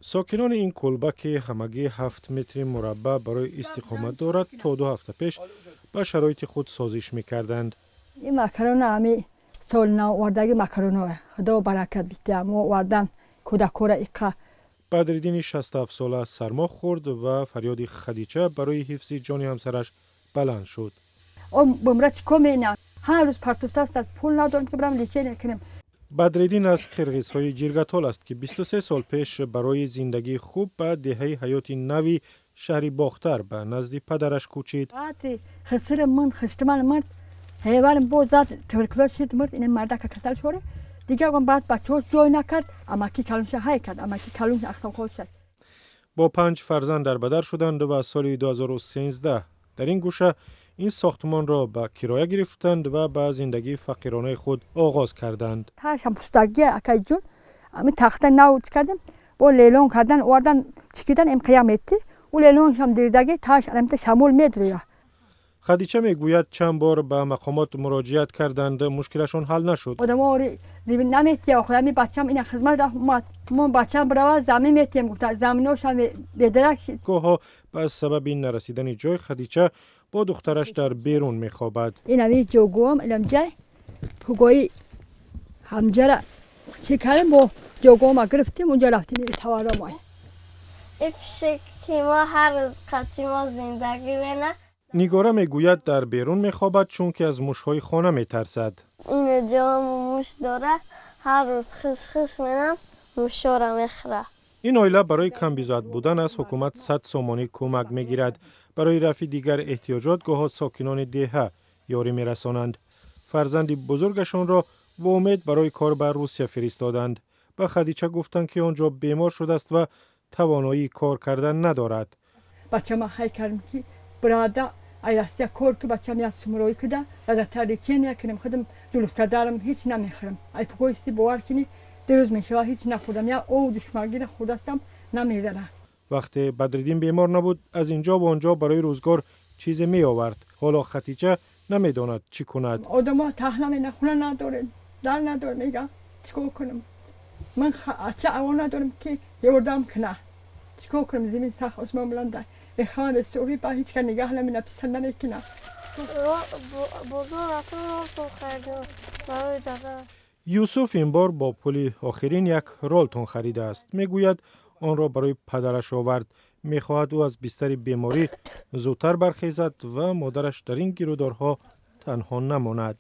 Сокинони ин кулба, ки ҳамагӣ 7 метри мураббаъ барои истиқомат дорад, то 2 ҳафта пеш ба шароити худ созиш мекарданд. Ин макарона ҳами соли нав овардаги макароно, худо баракат битя, мо овардан кӯдакора иқа. Бадриддини 67-сола сармо хӯрд ва фарёди Хадича барои ҳифзи ҷони ҳамсараш баланд шуд. Бумра чико мена, ҳар рӯз партуфтааст, пул надорем, ки барам лечение кунем. Бадриддин аз қирғизҳои Ҷиргатол аст, ки 23 сол пеш барои зиндагии хуб ба деҳаи Ҳаёти Нави шаҳри Бохтар ба назди падараш кӯчид. Хисирим мурд, хиштиман мурд, ҳеварим боз зад, туберкулоз шид, мурд. Ин мардака касал шоре дигар, баъд бачаҳо ҷой накард, амаки калонша ҳай кард, амаки калон ахтамхол шад. Бо панҷ фарзанд дар бадар шуданд ва соли 2013 дар ин гӯша ин сохтмонро ба кироя гирифтанд ва ба зиндагии фақиронаи худ оғоз карданд. Ташам пустагия, акайҷун, ами тахта нав чи кардем, бо лелон кардан овардан, чикидан имқия мети ӯ лелоншам диридаги таш аламта шамол медрӯя. Хадича мегӯяд, чанд бор ба мақомот муроҷиат карданд, мушкилашон ҳал нашуд. Одамори зимин наметия, охир ами бачам ина хизмат рафт, омад, мо бачам бирава, замин метием, гуфта, заминошам бедарак. Гоҳо ба сабаби нарасидани ҷой Хадича бо духтараш дар берун мехобад. Инами ҷогӯам илам ҷай пугои ҳамҷара чӣ кардем, бо ҷогӯама гирифтем, унҷа рафтем таваромай. Ифши мо ҳар рӯз қати мо зиндагӣ мена. Нигора мегӯяд, дар берун мехобад, чунки аз мушҳои хона метарсад. Ин ҷоам муш дора, ҳар рӯз хиш-хиш менам, мушора мехӯра. Ин оила барои камбизоат будан аз ҳукумат 100 сомонӣ кӯмак мегирад. Барои рафъи дигар эҳтиёҷот гоҳо сокинони деҳа ёрӣ мерасонанд. Фарзанди бузургашонро бо умед барои кор ба Русия фиристоданд. Ба Хадича гуфтанд, ки он ҷо бемор шудааст ва тавоноии кор кардан надорад. Бачама ҳай кардем, ки бирада ай Россия кор ки, бачам як сумроӣ кида дадата лечения кунем. Худам ҷулуфтадарам, ҳеҷ намехӯрам. Ай пугоисти, бовар кунӣ, 2 рӯз мешава, ҳеҷ нахӯрдам, як ов душмаргира хӯрдастам, намезара. Вақте Бадриддин бемор набуд, аз ин ҷо ба он ҷо барои рӯзгор чизе меовард. Ҳоло Хатича намедонад, чӣ кунад. Одамо таҳна мена, хона надорем, дар надорем, мегам, чикор кунам? Ман ача аво надорам, ки ёрдам куна. Чикор кунам? Зимин сахт, осмон баланда, бехона бесоҳиб, ба ҳеҷ ка нигаҳ намена, писар намекуна. Бозор рафтам, ролтон харидам барои дада. Юсуф ин бор бо пули охирин як ролтон харидааст. Мегӯяд, онро барои падараш овард. Мехоҳад ӯ аз бистари беморӣ зудтар бархезад ва модараш дар ин гирудорҳо танҳо намонад.